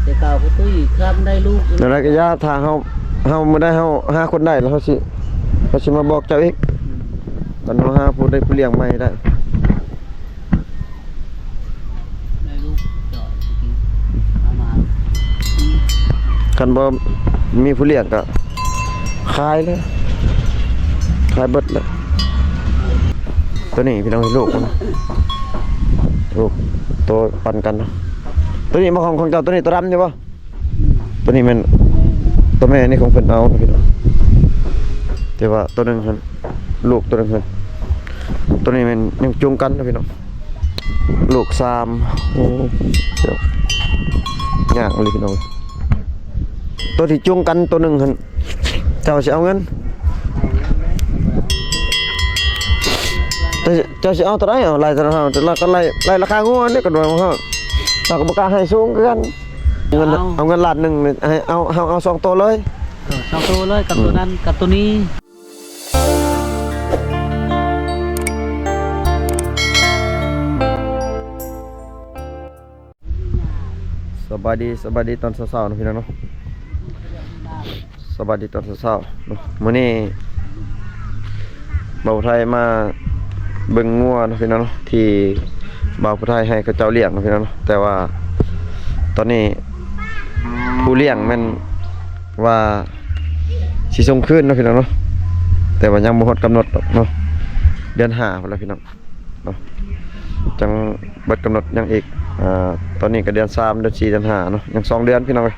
ແຕ່ເກົ່າກໍຕຸ້ຍຄຳໄດ້ລູກ ແນວໃດກໍຢ່າ ຖ້າເຮົາ ເຮົາບໍ່ໄດ້ ເຮົາຫາຄົນໄດ້ແລ້ວ ເຮົາຊິ ເຮົາຊິມາບອກເຈົ້າອີກ ອືມ ຄັນເຮົາຫາຜູ້ໃດຜູ້ລ້ຽງໃໝ່ໄດ້ ໄດ້ລູກຈ່ອຍ ເອົາມາ ຄັນບໍ່ມີຜູ້ລ້ຽງກໍຂາຍເລີຍ ຂາຍເບິດເລີຍ. ຕົວນີ້ພີ່ນ້ອງ ລູກມັນ ລູກໂຕປັນກັນເນາະ ຕົວນີ້ບໍ່ຂອງ ຂອງເຈົ້າ ຕົວນີ້ຕົວດຳນີ້ບໍ່? ຕົວນີ້ແມ່ນຕົວແມ່ນີ້ຂອງເພິ່ນເອົາເນາະພີ່ນ້ອງ ແຕ່ວ່າຕົວໜຶ່ງຫັ້ນ ລູກຕົວໜຶ່ງຫັ້ນ ຕົວນີ້ແມ່ນຍັງຈູງກັນເນາະພີ່ນ້ອງ ລູກສາມ ໂອ້ ຍາກອີ່ຫຼີພີ່ນ້ອງ ຕົວທີ່ຈູງກັນຕົວໜຶ່ງຫັ້ນ ເຈົ້າຊິເອົາເງິນ ເຈົ້າ ເຈົ້າຊິເອົາຕົວໃດ? ເອົາໄລ່ຕົວເຮົາ ແຕ່ລະກໍໄລ່ ໄລ່ລາຄາງົວນີ້ກໍດ້ວຍຂອງເຮົາ ເຮົາກໍບໍ່ກ້າໃຫ້ສູງຄືກັນ ເງິນ ເອົາ ເອົາເງິນລ້ານໜຶ່ງນີ້ ໃຫ້ເອົາ ເຮົາເອົາສອງໂຕເລີຍ ເອີ ສອງໂຕເລີຍ ກັບ ອືມ ຕົວນັ້ນ ກັບຕົວນີ້. ສະບາຍດີ ສະບາຍດີຕອນເຊົ້າໆເນາະພີ່ນ້ອງເນາະ ສະບາຍດີຕອນເຊົ້າໆເນາະ ມື້ນີ້ບ່າວໄທມາເບິ່ງງົວເນາະພີ່ນ້ອງເນາະ ທີ່ບ່າວໄທໃຫ້ເຂົາເຈົ້າລ້ຽງເນາະພີ່ນ້ອງເນາະ ແຕ່ວ່າຕອນນີ້ຜູ້ລ້ຽງແມ່ນວ່າຊິສົ່ງຄືນເນາະພີ່ນ້ອງເນາະ ແຕ່ວ່າຍັງບໍ່ຮອດກຳນົດດອກເນາະ ເດືອນຫ້າພຸ້ນລະພີ່ນ້ອງ ເນາະ ຈັ່ງເບິດກຳນົດ ຍັງອີກ ອ່າ ຕອນນີ້ກໍເດືອນສາມ ເດືອນສີ່ ເດືອນຫ້າເນາະ ຍັງສອງເດືອນພີ່ນ້ອງເອີຍ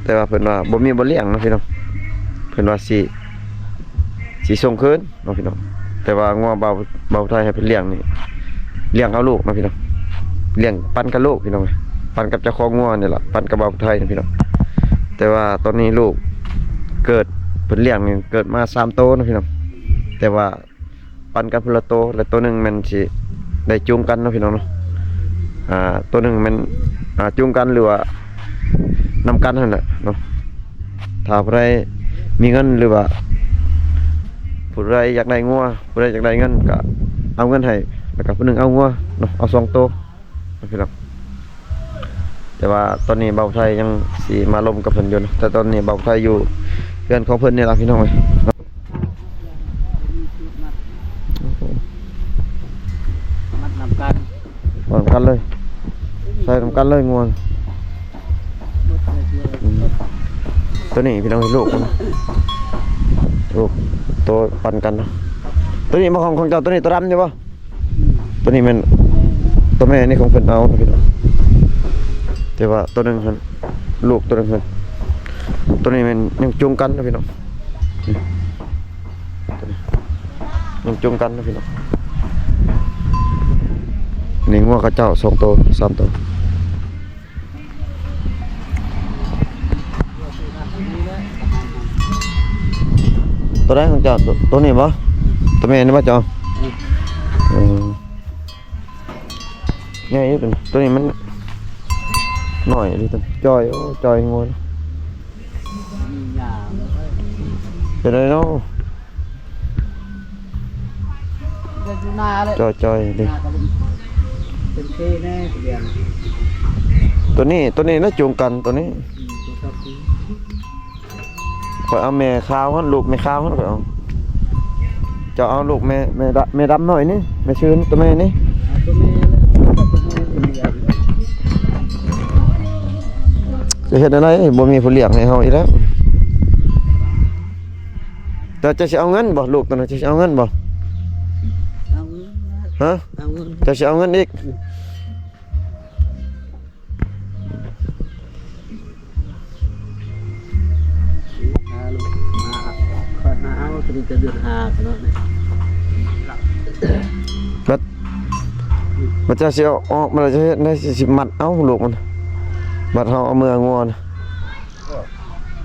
ແຕ່ວ່າເພິ່ນວ່າບໍ່ມີບ່ອນລ້ຽງເນາະພີ່ນ້ອງ ເພິ່ນວ່າຊິ ຊິສົ່ງຄືນເນາະພີ່ນ້ອງ ແຕ່ວ່າງົວບ່າວ ບ່າວໄທໃຫ້ເພິ່ນລ້ຽງນີ້ ລ້ຽງເອົາລູກເນາະພີ່ນ້ອງ ລ້ຽງປັນກັບລູກພີ່ນ້ອງເອີຍ ປັນກັບເຈົ້າຂອງງົວນີ້ລະ ປັນກັບບ່າວໄທເນາະພີ່ນ້ອງ ແຕ່ວ່າຕອນນີ້ລູກເກີດ ເພິ່ນລ້ຽງນີ້ເກີດມາສາມໂຕເນາະພີ່ນ້ອງ ແຕ່ວ່າ ປັນກັນຄົນລະໂຕ ແລະ ໂຕໜຶ່ງແມ່ນຊິໄດ້ຈູງກັນເນາະພີ່ນ້ອງເນາະ ອ່າ ໂຕໜຶ່ງແມ່ນ ອ່າ ຈູງກັນ ຫຼືວ່ານຳກັນຫັ້ນແຫຼະເນາະ ຖ້າຜູ້ໃດມີເງິນ ຫຼືວ່າຜູ້ໃດຢາກໄດ້ງົວ ຜູ້ໃດຢາກໄດ້ເງິນກໍເອົາເງິນໃຫ້ ແລ້ວກໍຜູ້ໜຶ່ງເອົາງົວເນາະ ເອົາສອງໂຕ ພີ່ນ້ອງ ແຕ່ວ່າຕອນນີ້ບ່າວໄທຍັງຊິມາລົມກັບເພິ່ນຢູ່ເນາະ ແຕ່ຕອນນີ້ບ່າວໄທຢູ່ເຮືອນຂອງເພິ່ນນີ້ລະພີ່ນ້ອງເອີຍ ມັດນຳກັນ ມັດນຳກັນເລີຍ ໃສ່ນຳກັນເລີຍງົວ ອືມ ຕົວນີ້ພີ່ນ້ອງ ລູກມັນ ລູກໂຕປັນກັນເນາະ ຕົວນີ້ບໍ່ຂອງ ຂອງເຈົ້າ ຕົວນີ້ຕົວດຳນີ້ບໍ່? ຕົວນີ້ແມ່ນຕົວແມ່ນີ້ຂອງເພິ່ນເອົາເນາະພີ່ນ້ອງ ແຕ່ວ່າຕົວໜຶ່ງຫັ້ນ ລູກຕົວໜຶ່ງຫັ້ນ ຕົວນີ້ແມ່ນຍັງຈູງກັນເນາະພີ່ນ້ອງ ຍັງຈູງກັນເນາະພີ່ນ້ອງ ນີ້ງົວເຂົາເຈົ້າສອງໂຕ ສາມໂຕ. ຕົວໃດຂອງເຈົ້າ? ຕົວ ຕົວນີ້ບໍ່? ຕົວແມ່ນີ້ບໍ່ເຈົ້າ? ອືມ ເອີ ໃຫຍ່ຢູ່ຕົວນີ້ ຕົວນີ້ມັນນ້ອຍອີ່ຫຼີ ຈ່ອຍ ໂອ້ ຈ່ອຍງົວ ເປັນໄດເນາະ? ຈ່ອຍໆເດ້ ເປັນເຄແນ່ ຕົວນີ້ ຕົວນີ້ນະ ຈູງກັນຕົວນີ້ ຂ້ອຍເອົາແມ່ຂາວຫັ້ນ ລູກແມ່ຂາວຫັ້ນຂ້ອຍເອົາ ເຈົ້າເອົາລູກແມ່ ແມ່ດຳ ແມ່ດຳນ້ອຍນີ້ ແມ່ຊື່ຕົວແມ່ນີ້ ຈະເຮັດແນວໃດ ບໍ່ມີຜູ້ລ້ຽງໃຫ້ເຮົາອີກແລ້ວ. ເຈົ້າ ເຈົ້າຊິເອົາເງິນບໍ່? ລູກຕົວນັ້ນ ເຈົ້າຊິເອົາເງິນບໍ່? ເອົາເງິນ ຮະ? ເອົາເງິນ ເຈົ້າຊິເອົາເງິນອີກ? ອືມ ຫາລູກ ຫາ ຂ້ອຍຫາເອົາ ຕົວນີ້ກໍເດືອນຫ້າແລ້ວເນາະ ບັດ ບັດເຈົ້າຊິເອົາອອກມາແລ້ວ ເຈົ້າເຮັດແນວໃດ ຊິມັດເອົາລູກມັນ ບັດເຮົາເອົາເມືອງົວນະ.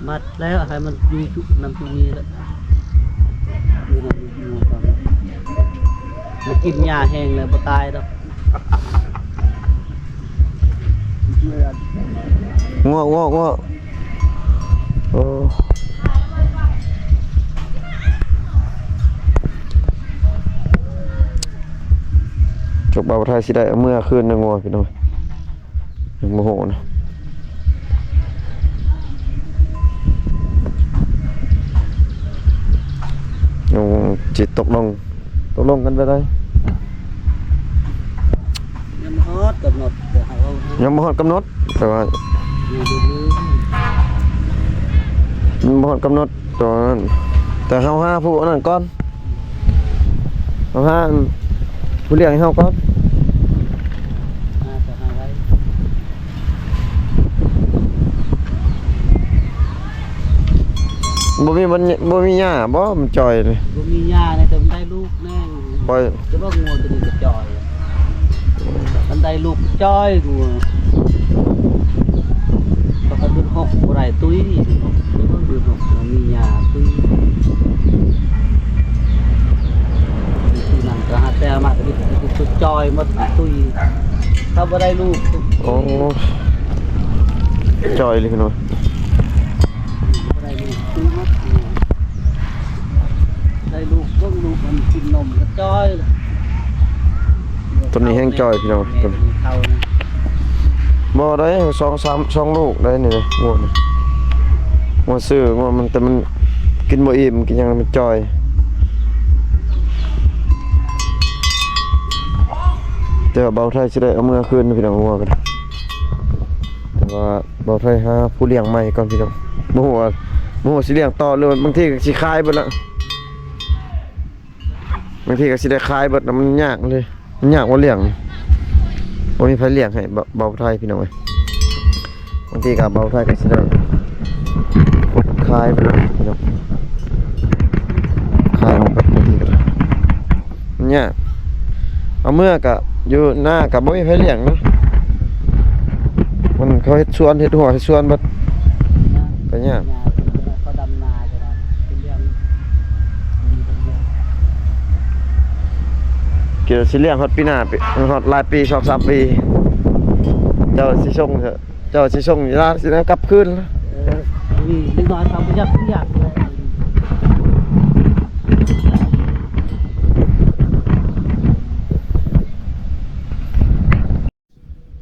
ມັດແລ້ວ ໃຫ້ມັນຢູ່ຈຸດນັ້ນຈຸດນີ້ແຫຼະ ຢູ່ນັ້ນຢູ່ກ່ອນ ມັນກິນຫຍ້າແຫ້ງແລ້ວບໍ່ຕາຍດອກ ງອກ ງອກ ງອກ ໂອ້ ຈົກ ບ່າວໄທຊິໄດ້ເອົາເມືອຄືນນະ ງົວພີ່ນ້ອງ ຍັງບໍ່ຮູ້ນະ. ຊິຕົກລົງ ຕົກລົງກັນແບບໃດ? ຍັງບໍ່ຮອດກຳນົດ ແຕ່ເຮົາ ຍັງບໍ່ຮອດກຳນົດ ແຕ່ວ່າ ຍັງບໍ່ຮອດ ຍັງບໍ່ຮອດກຳນົດ ແຕ່ວ່າ ແຕ່ເຮົາຫາຜູ້ອັນນັ້ນກ່ອນ ເຮົາຫາ ອັນ ຜູ້ລ້ຽງໃຫ້ເຮົາກ່ອນ. ບໍ່ມີມັນ ບໍ່ມີຫຍ້າບໍ່? ມັນຈ່ອຍເລີຍ. ບໍ່ມີຫຍ້າແດ່ ແຕ່ມັນໄດ້ລູກແດ່. ຂ້ອຍ ແຕ່ວ່າງົວຕົວນີ້ກໍຈ່ອຍ ມັນໄດ້ລູກຈ່ອຍ ງົວ. ປະກາດດຸນຫົກບໍ່ໄດ້ຕຸ້ຍ ເບິ່ງດຸນຫົກບໍ່ມີຫຍ້າຕຸ້ຍ. ທີ່ນັ້ນກໍຫາແຕ່ມາກໍມີແຕ່ຈຸດຈ່ອຍໝົດ ຕຸ້ຍ. ຖ້າບໍ່ໄດ້ລູກ ໂອ້ ຈ່ອຍເລີຍພີ່ນ້ອງ. ບໍ່ໄດ້ລູກຕຸ້ຍໝົດ ໄດ້ລູກ ເບິ່ງລູກມັນກິນນົມກໍຈ່ອຍ. ຕົວນີ້ແຮງຈ່ອຍພີ່ນ້ອງ. ແມ່ຕົວນີ້ເຖົ້ານະ ບໍ່ໄດ້ ສອງ ສາມ ສອງລູກໄດ້ນີ້ເດ້ ງົວນີ້ ງົວຊື້ ງົວມັນ ແຕ່ມັນກິນບໍ່ອີ່ມ ກິນຫຍັງມັນຈ່ອຍ. ແຕ່ວ່າບ່າວໄທຊິໄດ້ເອົາເມືອຄືນພີ່ນ້ອງ ງົວກໍໄດ້ ແຕ່ວ່າບ່າວໄທຫາຜູ້ລ້ຽງໃໝ່ກ່ອນພີ່ນ້ອງ. ບໍ່ຮູ້ວ່າ ບໍ່ຮູ້ຊິລ້ຽງຕໍ່ ຫຼືວ່າບາງທີກໍຊິຂາຍເບິດລະ ບາງທີກໍຊິໄດ້ຂາຍເບິດນະ ມັນຍາກເລີຍ ມັນຍາກວ່າລ້ຽງ ບໍ່ມີໃຜລ້ຽງໃຫ້ ເບົາ ເບົາໄທພີ່ນ້ອງເອີຍ. ບາງທີກໍເບົາໄທກໍຊິໄດ້ຂາຍເບິດພີ່ນ້ອງ ຂາຍອອກເບິດ ບາງທີກໍໄດ້ ມັນຍາກ. ເອົາເມືອກໍຢູ່ນາກໍບໍ່ມີໃຜລ້ຽງເນາະ ມັນເຂົາເຮັດສວນ ເຮັດຮົ້ວເຮັດສວນເບິດ ກໍຍາກ. ຄິດວ່າຊິລ້ຽງຮອດປີໜ້າ ຮອດຫຼາຍປີ ສອງສາມປີ ເຈົ້າຊິສົ່ງ ເຈົ້າຊິສົ່ງລາວຊິໄດ້ກັບຄືນ. ເອີ ນີ້ເດັກນ້ອຍເຂົາບໍ່ຢາກ ຢາກເລີຍ.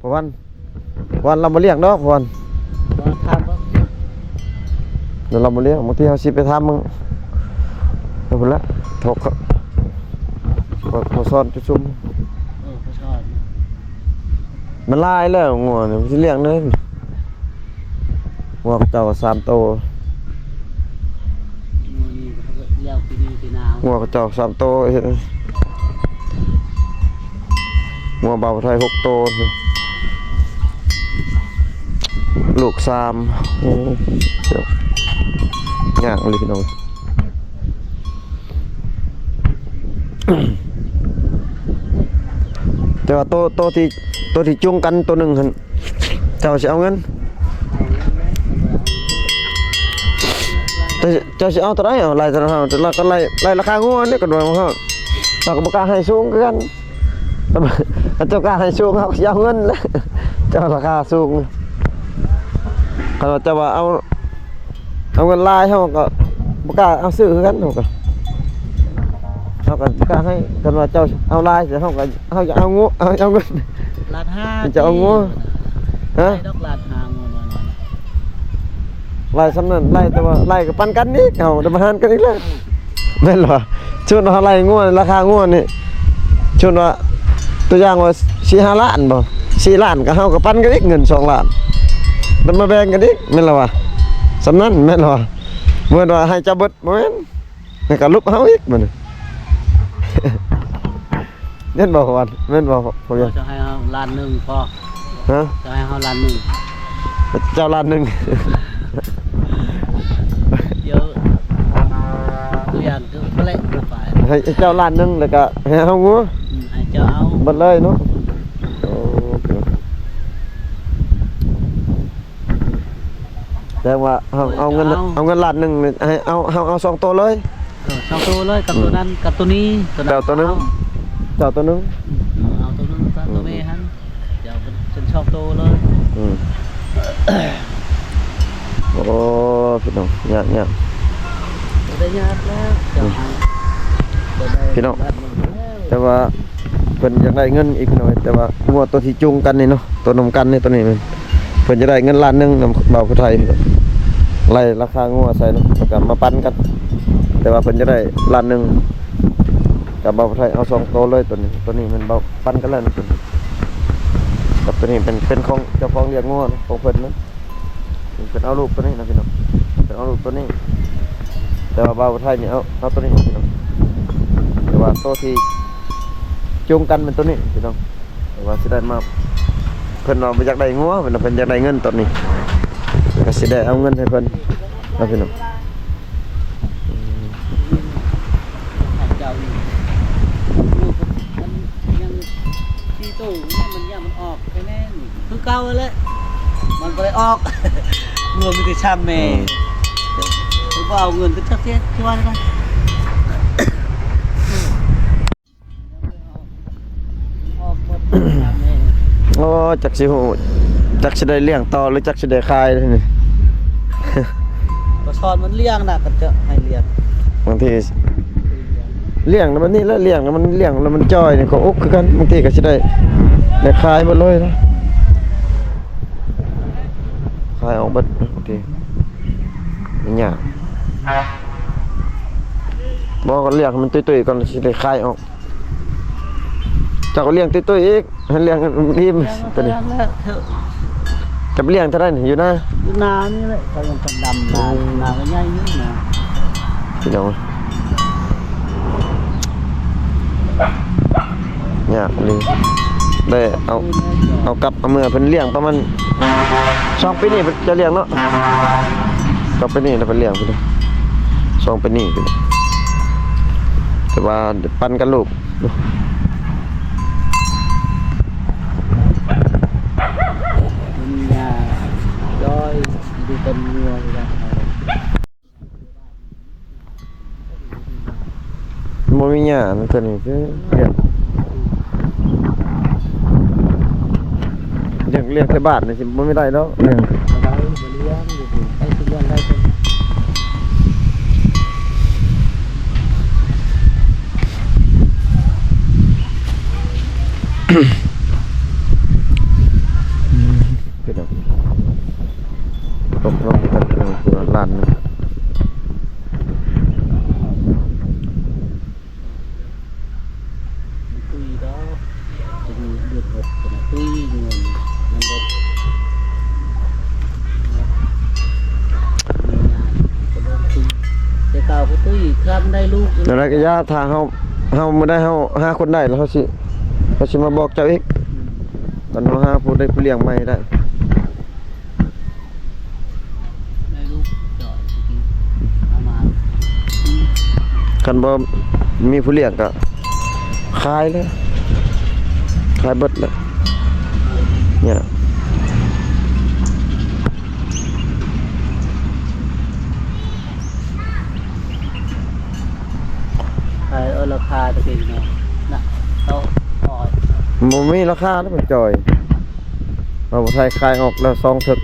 ພະວັນ ພະວັນລາວບໍ່ລ້ຽງດອກ ພະວັນ ບໍ່ຖາມເບິ່ງ ແລ້ວລາວບໍ່ລ້ຽງ. ບາງທີເຮົາຊິໄປຖາມເບິ່ງ ເອົາພຸ້ນລະ ຖອກ ພໍ ພໍສອນຈຸຊຸມ ເອີ ພໍສອນ ມັນຫຼາຍແລ້ວ ງົວນີ້ມັນຊິລ້ຽງເລີຍ. ງົວເຂົາເຈົ້າສາມໂຕ ງົວນີ້ກໍເອົາໄປລ້ຽງປີນີ້ປີໜ້າ ງົວເຂົາເຈົ້າສາມໂຕ ເຮັດ ງົວບ່າວໄທຫົກໂຕ ລູກສາມ. ໂອ້ ຍາກອີ່ຫຼີພີ່ນ້ອງ. ແຕ່ວ່າໂຕ ໂຕທີ່ ໂຕທີ່ຈູງກັນໂຕໜຶ່ງຫັ້ນ ເຈົ້າຊິເອົາເງິນ ເຈົ້າ ເຈົ້າຊິເອົາເທົ່າໃດ? ເອົາໄລ່ເທົ່າເຮົາ ແຕ່ລາວກໍໄລ່ ໄລ່ລາຄາງົວນີ້ກໍໂດຍຂອງເຮົາ ເຮົາກໍບໍ່ກ້າໃຫ້ສູງຄືກັນ. ຄັນເຈົ້າກ້າໃຫ້ສູງ ເຮົາກໍຊິເອົາເງິນແຫຼະ ເຈົ້າລາຄາສູງ. ຄັນວ່າເຈົ້າວ່າເອົາ ເອົາເງິນຫຼາຍ ເຮົາກໍບໍ່ກ້າເອົາຊື້ຄືກັນ. ເຮົາກໍ ເຮົາກໍບໍ່ກ້າໃຫ້ ຄັນວ່າເຈົ້າເອົາຫຼາຍ ເຮົາກໍ ເຮົາຈະເອົາງົວ ເອົາ ເອົາເງິນ ລ້ານຫ້າ ເຈົ້າເອົາງົວ ຮະ ໄດ້ດອກລ້ານຫ້າ ງົວນ້ອຍໆ ຫຼາຍສ່ຳນັ້ນ ຫຼາຍ ແຕ່ວ່າຫຼາຍກໍປັນກັນອີກ ເຮົາໄດ້ມາຫານກັນອີກແລ້ວ ແມ່ນບໍ່? ສົມມຸດວ່າເຮົາໄລ່ງົວ ລາຄາງົວນີ້ ສົມມຸດວ່າ ຕົວຢ່າງວ່າສີ່ຫ້າລ້ານບໍ່? ສີ່ລ້ານ ກໍເຮົາກໍປັນກັນອີກເງິນສອງລ້ານ ແລ້ວມາແບ່ງກັນອີກ ແມ່ນລະວະ? ສ່ຳນັ້ນແມ່ນລະວະ? ບໍ່ແມ່ນວ່າໃຫ້ເຈົ້າເບິດ ບໍ່ແມ່ນ ແລ້ວກໍຫຼຸບເຮົາອີກບັດນີ້ ແມ່ນບໍ່ ພໍ່ວັນ? ແມ່ນບໍ່ ພໍ່ວຽນ? ເຈົ້າໃຫ້ເຮົາລ້ານໜຶ່ງພໍ ຮະ? ເຈົ້າໃຫ້ເຮົາລ້ານໜຶ່ງ ເຈົ້າລ້ານໜຶ່ງ ດຽວ ຕົວຢ່າງຄືບໍ່ແລະບໍ່ໄປ ໃຫ້ເຈົ້າລ້ານໜຶ່ງ ແລ້ວກໍໃຫ້ເຮົາງົວ ອືມ ໃຫ້ເຈົ້າເອົາ ເບິດເລີຍເນາະ. ໂອ້ ແຕ່ວ່າເຮົາເອົາເງິນ ເອົາ ເອົາເງິນລ້ານໜຶ່ງນີ້ ໃຫ້ເອົາ ເຮົາເອົາສອງໂຕເລີຍ ເອີ ສອງໂຕເລີຍ ກັບ ອືມ ໂຕນັ້ນ ກັບໂຕນີ້ ໂຕນັ້ນ ເຈົ້າໂຕໜຶ່ງ ເຈົ້າໂຕໜຶ່ງ ອືມ ເອົາໂຕໜຶ່ງ ອືມ ໂຕແມ່ຫັ້ນ ເຈົ້າເປັນສອງໂຕເລີຍ ອືມ ໂອ້ ພີ່ນ້ອງ ຍາກ ຍາກ ບໍ່ໄດ້ຍາກແລ້ວ ເຈົ້າໃຫ້ ອືມ ບໍ່ໄດ້ ພີ່ນ້ອງ ແຕ່ວ່າ ເພິ່ນຢາກໄດ້ເງິນອີກໜ້ອຍ ແຕ່ວ່າງົວໂຕທີ່ຈູງກັນນີ້ເນາະ ໂຕນຳກັນນີ້ ໂຕນີ້ແມ່ນ ເພິ່ນຈະໄດ້ເງິນລ້ານໜຶ່ງນຳບ່າວຜູ້ໄທ ໄລ່ລາຄາງົວໃສ່ເນາະ ແລ້ວກໍມາປັນກັນ ແຕ່ວ່າເພິ່ນຈະໄດ້ລ້ານໜຶ່ງ ກັບບ່າວໄທເອົາສອງໂຕເລີຍ ໂຕນີ້ ໂຕນີ້ແມ່ນບ່າວປັນກັນແລ້ວນະ ກັບໂຕນີ້ເປັນ ເປັນຂອງເຈົ້າຂອງລ້ຽງງົວນະ ຂອງເພິ່ນນະ ເພິ່ນເອົາລູກໂຕນີ້ນະພີ່ນ້ອງ ເພິ່ນເອົາລູກໂຕນີ້ ແຕ່ວ່າບ່າວໄທນີ້ເອົາ ເອົາໂຕນີ້ພີ່ນ້ອງ ແຕ່ວ່າໂຕທີ່ຈູງກັນແມ່ນໂຕນີ້ພີ່ນ້ອງ ແຕ່ວ່າຊິໄດ້ມາ ເພິ່ນວ່າບໍ່ຢາກໄດ້ງົວ ເພິ່ນວ່າເພິ່ນຢາກໄດ້ເງິນຕອນນີ້ ກໍຊິໄດ້ເອົາເງິນໃຫ້ເພິ່ນເນາະພີ່ນ້ອງ. ເຈົ້ານີ້ ລູກມັນຍັງສີ່ໂຕ ມັນຍັງມັນອອກແນ່ໆ ຄືເກົ່າແຫຼະ ມັນບໍ່ໄດ້ອອກ ງົວມີແຕ່ຊ້ຳແມ່ ອືມ ຄືບໍ່ເອົາເງິນ ກໍຈັກເຮັດຊິວ່າແນວໃດ. ໂອ້ ຈັກຊິຮູ້ ຈັກຊິໄດ້ລ້ຽງຕໍ່ ຫຼືຈັກຊິໄດ້ຂາຍນີ້ ກໍສອນມັນລ້ຽງນະ ກໍຈະໃຫ້ລ້ຽງ ບາງທີລ້ຽງແລ້ວມັນນີ້ແຫຼະ ລ້ຽງແລ້ວມັນ ລ້ຽງແລ້ວມັນຈ່ອຍນີ້ ກໍອົກຄືກັນ ບາງທີກໍຊິໄດ້ ໄດ້ຂາຍເບິດເລີຍນະ ຂາຍອອກເບິດບາງທີ ມັນຍາກ ບໍ່ ກໍລ້ຽງໃຫ້ມັນຕຸ້ຍໆກ່ອນ ຊິໄດ້ຂາຍອອກ. ເຈົ້າກໍລ້ຽງຕຸ້ຍໆອີກ ໃຫ້ລ້ຽງອີ່ມໂຕນີ້ ແລ້ວເຖາະ ຈະໄປລ້ຽງເທົ່າໃດນີ້ ຢູ່ນາ ຢູ່ນານີ້ແຫຼະ ເຂົາຍັງກຳດຳນາ ອືມ ນາກໍໃຫຍ່ຢູ່ນາ ພີ່ນ້ອງ ຍາກອີ່ຫຼີ ໄດ້ເອົາ ເອົາກັບເອົາເມືອ ເພິ່ນລ້ຽງປະມານສອງປີນີ້ ເພິ່ນຈະລ້ຽງເນາະ ສອງປີນີ້ລະເພິ່ນລ້ຽງພຸ້ນ ສອງປີນີ້ພຸ້ນ ແຕ່ວ່າ ປັນກັນລູກ ມັນຍາກ ຈອຍ ຢູ່ກັບງົວ ບໍ່ມີຫຍ້ານຳຕົວນີ້ ຄື ລ້ຽງ ລ້ຽງແຖວບ້ານນີ້ຊິບໍ່ມີໄດ້ດອກ ລ້ຽງ ບໍ່ໄດ້ ບໍ່ລ້ຽງ ຢູ່ ໃຜຊິລ້ຽງໄດ້ ພີ່ນ້ອງ ຕົກລົງກັນ ເອີ ຄົນລະລ້ານໜຶ່ງ ມັນຕຸ້ຍດອກ ຈະມີເດືອນຫົກ ຕົວນັ້ນຕຸ້ຍ ເງິນມັນເບິດ ແຕ່ເກົ່າກໍຕຸ້ຍ ຄຳໄດ້ລູກ ແນວໃດກໍຢ່າ ຖ້າເຮົາ ເຮົາມື້ໃດເຮົາຫາຄົນໄດ້ແລ້ວ ເຮົາຊິ ເຮົາຊິມາບອກເຈົ້າອີກ ອືມ ຕອນເຮົາຫາຜູ້ໄດ້ຜູ້ລ້ຽງໃໝ່ໄດ້ ໄດ້ລູກຈ່ອຍ ເອົາມາ ຄັນບໍ່ມີຜູ້ລ້ຽງກໍຂາຍເລີຍ ຂາຍເບິດເລີຍ ຍາກ ຂາຍເອົາລາຄາຕະກີ້ເນາະ ນະ ເອົາ ບໍ່ມີລາຄານະ ມັນຈ່ອຍ ເອົາໄທຂາຍອອກແລ້ວສອງເຖິກ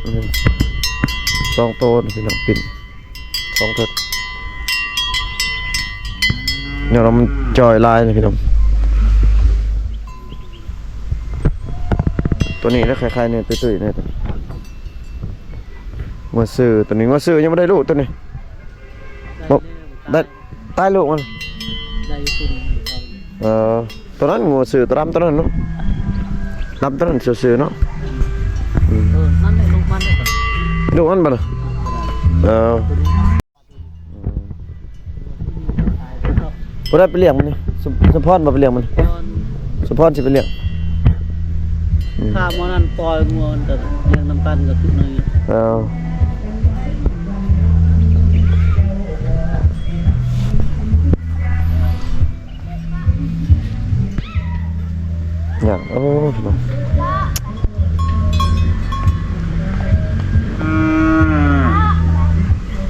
ສອງໂຕພີ່ນ້ອງ ປິ່ນສອງເຖິກ ຍ້ອນວ່າມັນຈ່ອຍຫຼາຍນະພີ່ນ້ອງ ຕົວນີ້ລະ ຄ້າຍໆ ນີ້ ຕຸ້ຍໆ ນີ້ ງົວຊື່ ຕົວນີ້ງົວຊື່ ຍັງບໍ່ໄດ້ລູກຕົວນີ້ ບໍ່ ໄດ້ ຕາຍລູກມັນ ໄດ້ຢູ່ ເອີ ຕົວນັ້ນງົວຊື່ ຕົວດຳຕົວນັ້ນເນາະ ດຳຕົວນັ້ນຊື່ໆເນາະ ອືມ ເອີ ນັ້ນແຫຼະລູກມັນ ລູກມັນບໍ່ລະ ເອີ ອືມ ຜູ້ໃດໄປລ້ຽງມັນນີ້ ສົມ ສົມພອນບໍ່ໄປລ້ຽງມັນ ສົມພອນຊິໄປລ້ຽງ ອືມ ຂ້າມມື້ນັ້ນປ່ອຍງົວມັນກໍລ້ຽງນຳກັນກໍຄືໜ້ອຍ ເອີ ຍາກ ໂອ້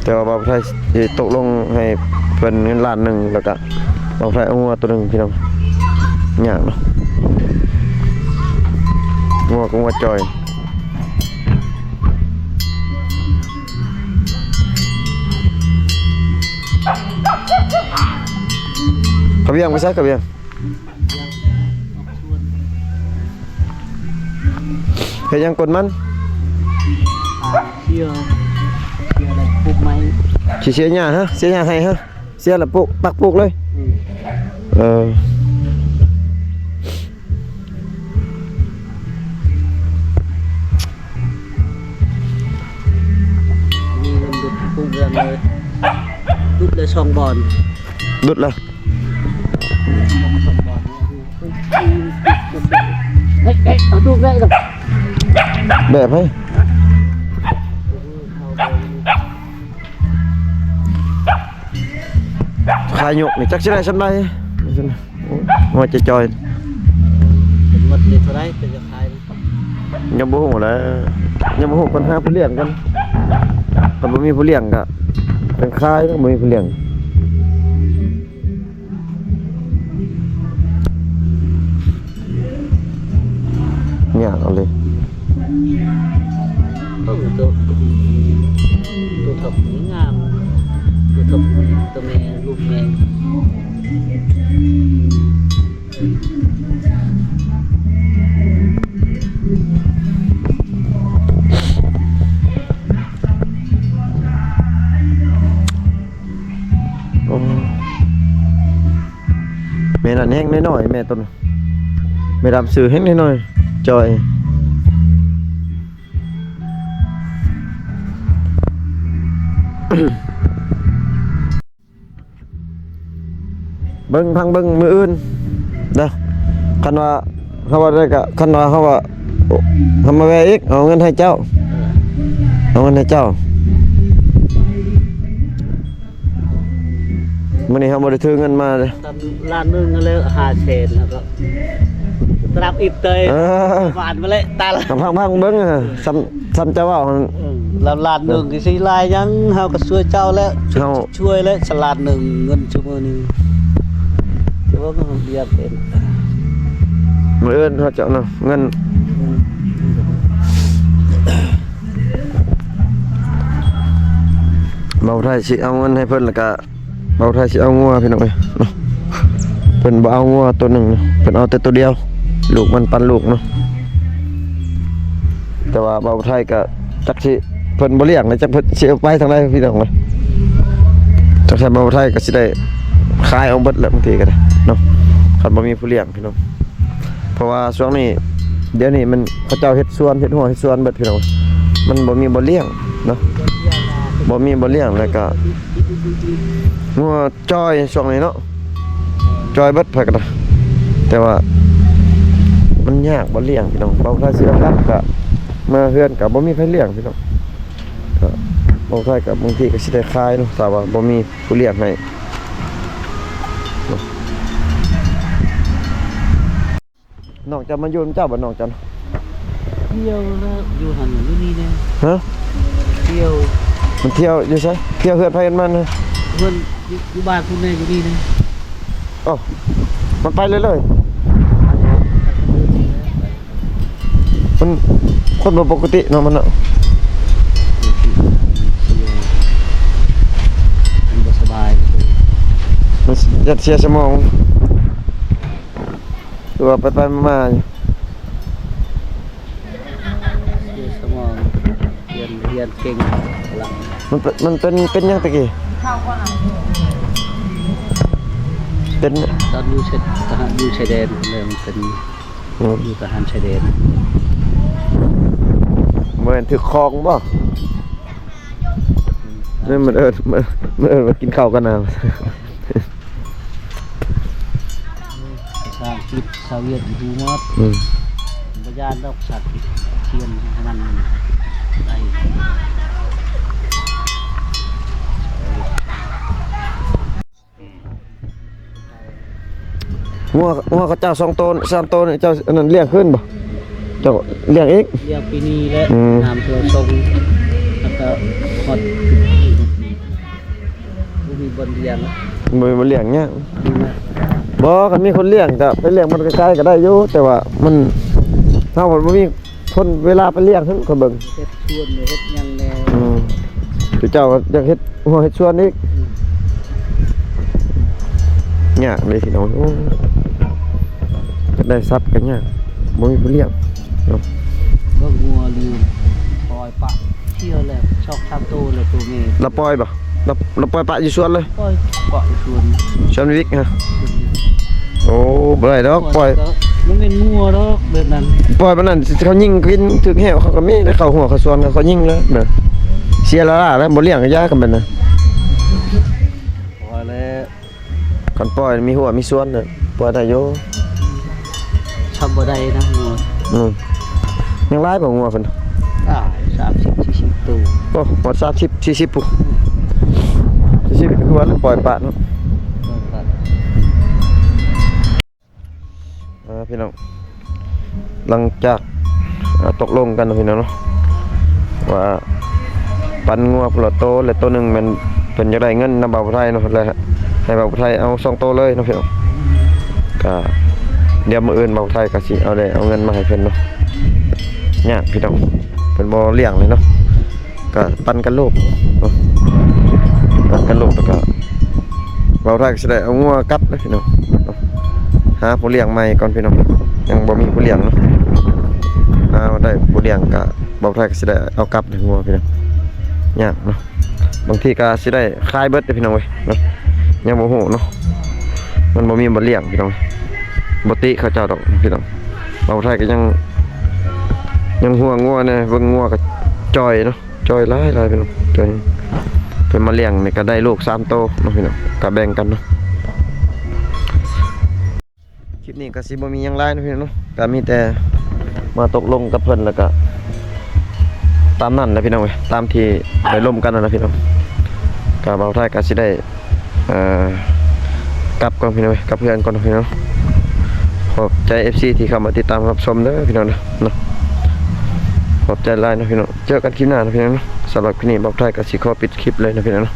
ແຕ່ວ່າບ່າວໄທຊິຕົກລົງໃຫ້ເພິ່ນເງິນລ້ານໜຶ່ງ ແລ້ວກະບ່າວໄທເອົາງົວໂຕໜຶ່ງພີ່ນ້ອງ ຍາກເນາະ ງົວກໍງົວຈ່ອຍ ຂະວຽງໄປໃສ ຂະວຽງ? ເຮັດຫຍັງກົ້ນມັນ? ອ່າ ເສຍ ເສຍແລ້ວປູກໃໝ່ ຊິເສຍຫຍ້າຮະ ເສຍຫຍ້າໃຫ້ຮະ ເສຍແລ້ວປູກ ຕັກປູກເລີຍ ອືມ ເອີ ມີເງິນດຸດປູເຮືອນເລີຍ ດຸດເລີຍສອງບ່ອນ ດຸດລະ ເຮີ້ຍ ເຮີ້ຍ ເອົາດຸດໄດ້ ແບບໃຫ້ ຂາຍົກນີ້ຈັກຊິໄດ້ສ່ຳໃດ ວ່າຈະຈ່ອຍ ເປັນໝົດນີ້ເທົ່າໃດ ເປັນຈະຂາຍ ຍັງບໍ່ຮູ້ແຫຼະ ຍັງບໍ່ຮູ້ກ່ອນ ຫາຜູ້ລ້ຽງກ່ອນ ຄັນບໍ່ມີຜູ້ລ້ຽງກະເປັນຂາຍ ບໍ່ມີຜູ້ລ້ຽງ. ຍາກເອົາເລີຍ ເບິ່ງໂຕ ໂຕເຖົ້າງາມ ໂຕເຖົ້າ ໂຕແມ່ ລູກແມ່ ໂອ້ ແມ່ນັ້ນແຮງນ້ອຍໆ ແມ່ຕົນ ແມ່ດຳຊື່ແຮງນ້ອຍໆ ຈ່ອຍ ເບິ່ງ ພັງເບິ່ງມື້ອື່ນເດີ ຄັນວ່າເຮົາວ່າໄດ້ກະ ຄັນວ່າເຮົາວ່າ ເຮົາມາແວ່ອີກ ເອົາເງິນໃຫ້ເຈົ້າ ເອົາເງິນໃຫ້ເຈົ້າ. ມື້ນີ້ເຮົາບໍ່ໄດ້ຖືເງິນມາເດ້ ລ້ານໜຶ່ງແລ້ວ ຫ້າແສນ ແລ້ວກໍຕະລັບອີກເຕີຍ ເອີ ປະມານນັ້ນແຫຼະ ຕາຍລະ ຟັງໆເບິ່ງ ສ່ຳ ສ່ຳເຈົ້າເວົ້າຫັ້ນ ເອີ ລ້ານ ລ້ານໜຶ່ງຊິຫຼາຍຫຍັງ ເຮົາກໍຊ່ວຍເຈົ້າແລ້ວ ເຮົາຊ່ວຍແລ້ວ ສະລ້ານໜຶ່ງ ເງິນຊຸມື້ນີ້ ແຕ່ວ່າມັນຮຽບເປັນ ມື້ອື່ນເຮົາຈະເນາະ ເງິນ ເບົາໄທຊິເອົາເງິນໃຫ້ເພິ່ນ ແລ້ວກະ ເບົາໄທຊິເອົາງົວ ພີ່ນ້ອງເອີຍເນາະ ເພິ່ນບໍ່ເອົາງົວໂຕໜຶ່ງ ເພິ່ນເອົາແຕ່ໂຕດຽວ ລູກມັນປັນລູກເນາະ ແຕ່ວ່າເບົາໄທກະຈັກຊິ ເພິ່ນບໍ່ລ້ຽງແລ້ວ ຈັກເພິ່ນຊິເອົາໄປທາງໃດ ພີ່ນ້ອງເອີຍ ຈັກຊັ້ນເບົາໄທກະຊິໄດ້ຂາຍອອກເບິດແຫຼະ ບາງທີກະໄດ້ເນາະ ຄັນບໍ່ມີຜູ້ລ້ຽງ ພີ່ນ້ອງ ເພາະວ່າຊ່ວງນີ້ ດຽວນີ້ມັນ ເຂົາເຈົ້າເຮັດສວນ ເຮັດຮົ້ວເຮັດສວນເບິດ ພີ່ນ້ອງ ມັນບໍ່ມີບ່ອນລ້ຽງເນາະ ບໍ່ມີບ່ອນລ້ຽງ ແລ້ວກະງົວຈ່ອຍຊ່ວງນີ້ເນາະ ຈ່ອຍເບິດ ໃຜກໍໄດ້ ແຕ່ວ່າມັນຍາກບ່ອນລ້ຽງ ພີ່ນ້ອງ ເບົາໄທຊິເອົາກັບ ກະມາເຮືອນກະບໍ່ມີໃຜລ້ຽງ ພີ່ນ້ອງ ກະເບົາໄທກະບາງທີກະຊິໄດ້ຂາຍເນາະ ຖ້າວ່າບໍ່ມີຜູ້ລ້ຽງໃຫ້. ນ້ອງເຈົ້າມາຢູ່ນຳເຈົ້າບໍ່ ນ້ອງເຈົ້າ? ທ່ຽວແລ້ວ ຢູ່ຫັ້ນຢູ່ນີ້ແດ່. ຮະ? ທ່ຽວ. ມັນທ່ຽວຢູ່ໃສ? ທ່ຽວເຮືອນໃຜເຮືອນມັນ? ເຮືອນຢູ່ ຢູ່ບ້ານພຸ້ນແດ່ ຢູ່ນີ້ແດ່. ເອົ້າ ມັນໄປເລື້ອຍໆ. ມັນຄົນບໍ່ປົກກະຕິເນາະ ມັນເນາະ ມັນບໍ່ສະບາຍ ມັນຢ້ານເສຍສະໝອງ ຄືວ່າໄປໆມາໆຢູ່ ເສຍສະໝອງ ຮຽນ ຮຽນເກັ່ງ. ມັນເປັນ ມັນເປັນ ເປັນຫຍັງແຕ່ກີ້? ເປັນ ຕອນຢູ່ຊາຍ ທະຫານຢູ່ຊາຍແດນ ເປັນ ອືມ ຢູ່ທະຫານຊາຍແດນ. ບໍ່ແມ່ນຖືກຂອງບໍ່? ແມ່ນ ມັນເອີ້ນ ມັນ ມັນເອີ້ນວ່າກິນເຂົ້າກັນນະ. ພາສາອັງກິດ ພາສາຫວຽດ ຮູ້ໝົດ. ອືມ ບໍ່ຢ້ານດອກ ພາສາອັງກິດ ຂຽນໃຫ້ມັນໄດ້. ງົວ ງົວເຂົາເຈົ້າສອງໂຕ ສາມໂຕນີ້ ເຈົ້າອັນນັ້ນລ້ຽງຄືນບໍ່? ເຈົ້າລ້ຽງອີກ? ລ້ຽງປີນີ້ແຫຼະ. ອືມ ນ້ຳຖ້ວມສົ່ງ ແລ້ວກໍຮອດ ບໍ່ມີບ່ອນລ້ຽງ ບໍ່ມີບ່ອນລ້ຽງຍາກ. ບໍ່ ຄັນມີຄົນລ້ຽງກໍໄປລ້ຽງບ່ອນໄກໆກໍໄດ້ຢູ່ ແຕ່ວ່າມັນ ເຮົາມັນບໍ່ມີ ຄົນເວລາໄປລ້ຽງຫັ້ນ ຂ້ອຍເບິ່ງ ເຮັດສວນເຮັດຫຍັງແດ່. ອືມ ຄືເຈົ້າຢາກເຮັດຮົ້ວເຮັດສວນອີກ. ອືມ ຍາກເດ້ພີ່ນ້ອງ. ໂອ້ ຢາກໄດ້ສັດກໍຍາກ ບໍ່ມີຜູ້ລ້ຽງເນາະ. ເບິ່ງງົວລີ ປ່ອຍປະ ເທື່ອແລ້ວ ສອງສາມໂຕແລ້ວ ໂຕແມ່. ລະປ່ອຍບໍ່? ລະ ລະປ່ອຍປະຢູ່ສວນເລີຍ? ປ່ອຍປະຢູ່ສວນ ສວນວິກຮະ. ສວນວິກ ໂອ້ ບໍ່ໄດ້ດອກ ປ່ອຍ ມັນແມ່ນງົວດອກແບບນັ້ນ ປ່ອຍປານນັ້ນ ເຂົາຍິງກິນຖືກແຮ້ວ ເຂົາກໍມີແຕ່ເຂົ້າຮົ້ວເຂົ້າສວນ ເຂົາຍິງແລ້ວນະ ເສຍລະລາແລ້ວ ບໍ່ລ້ຽງກໍຢ່າກັນແມ່ນນະ ພໍແລ້ວ ຄັນປ່ອຍມີຮົ້ວມີສວນນະ ປ່ອຍໄດ້ຢູ່ ທຳບໍ່ໄດ້ນະງົວ ອືມ ຍັງຫຼາຍບໍ່ງົວເພິ່ນ? ຫຼາຍ ສາມສິບສີ່ສິບໂຕ ໂອ້ ຮອດສາມສິບສີ່ສິບພຸ້ນ ສີ່ສິບຄືວ່າແລ້ວ ປ່ອຍປະເນາະ ປ່ອຍປະ ອ່າ ພີ່ນ້ອງ ຫຼັງຈາກ ອ່າ ຕົກລົງກັນເນາະ ພີ່ນ້ອງເນາະ ວ່າປັນງົວຄົນລະໂຕ ແລະ ໂຕໜຶ່ງແມ່ນເພິ່ນຢາກໄດ້ເງິນນຳບ່າວຜູ້ໄທເນາະ ແລະ ໃຫ້ບ່າວຜູ້ໄທເອົາສອງໂຕເລີຍເນາະ ພີ່ນ້ອງ ກະດຽວມື້ອື່ນບ່າວຜູ້ໄທກະຊິເອົາໄດ້ເອົາເງິນມາໃຫ້ເພິ່ນເນາະ ຍາກ ພີ່ນ້ອງ ເພິ່ນບໍ່ລ້ຽງເລີຍເນາະ. ກະປັນກັນລູກເນາະ ປັນກັນລູກ ແລ້ວກະບ່າວໄທກະຊິໄດ້ເອົາງົວກັບເດີພີ່ນ້ອງເນາະ ຫາຜູ້ລ້ຽງໃໝ່ກ່ອນພີ່ນ້ອງ ຍັງບໍ່ມີຜູ້ລ້ຽງເນາະ ຫາໄດ້ຜູ້ລ້ຽງກະບ່າວໄທກະຊິໄດ້ເອົາກັບເດີງົວພີ່ນ້ອງ ຍາກເນາະ ບາງທີກະຊິໄດ້ຂາຍເບິດເດີພີ່ນ້ອງເອີຍເນາະ ຍັງບໍ່ຮູ້ເນາະ ມັນບໍ່ມີບ່ອນລ້ຽງພີ່ນ້ອງ ບໍ່ຕິເຂົາເຈົ້າດອກພີ່ນ້ອງ ບ່າວໄທກະຍັງ ຍັງຫ່ວງງົວແດ່ ເບິ່ງງົວກະຈ່ອຍເນາະ ຈ່ອຍຫຼາຍໆ ພີ່ນ້ອງ ຈ່ອຍ ເພິ່ນມາລ້ຽງນີ້ກະໄດ້ລູກສາມໂຕເນາະ ພີ່ນ້ອງ ກະແບ່ງກັນເນາະ ຄລິບນີ້ກະຊິບໍ່ມີຫຍັງຫຼາຍເນາະ ພີ່ນ້ອງເນາະ ກະມີແຕ່ມາຕົກລົງກັບເພິ່ນ ແລ້ວກະຕາມນັ້ນແຫຼະພີ່ນ້ອງເອີຍ ຕາມທີ່ໄດ້ລົມກັນນັ້ນແຫຼະພີ່ນ້ອງ ກະບ່າວໄທກະຊິໄດ້ ເອີ ກັບກ່ອນພີ່ນ້ອງເອີຍ ກັບເຮືອນກ່ອນພີ່ນ້ອງ ຂອບໃຈເອັຟຊີທີ່ເຂົ້າມາຕິດຕາມຮັບຊົມເດີພີ່ນ້ອງເດີເນາະ ຂອບໃຈຫຼາຍເນາະພີ່ນ້ອງ ເຈີກັນຄລິບໜ້າເນາະພີ່ນ້ອງເນາະ ສຳລັບຄລິບນີ້ບ່າວໄທກະຊິຂໍປິດຄລິບເລີຍເນາະພີ່ນ້ອງເນາະ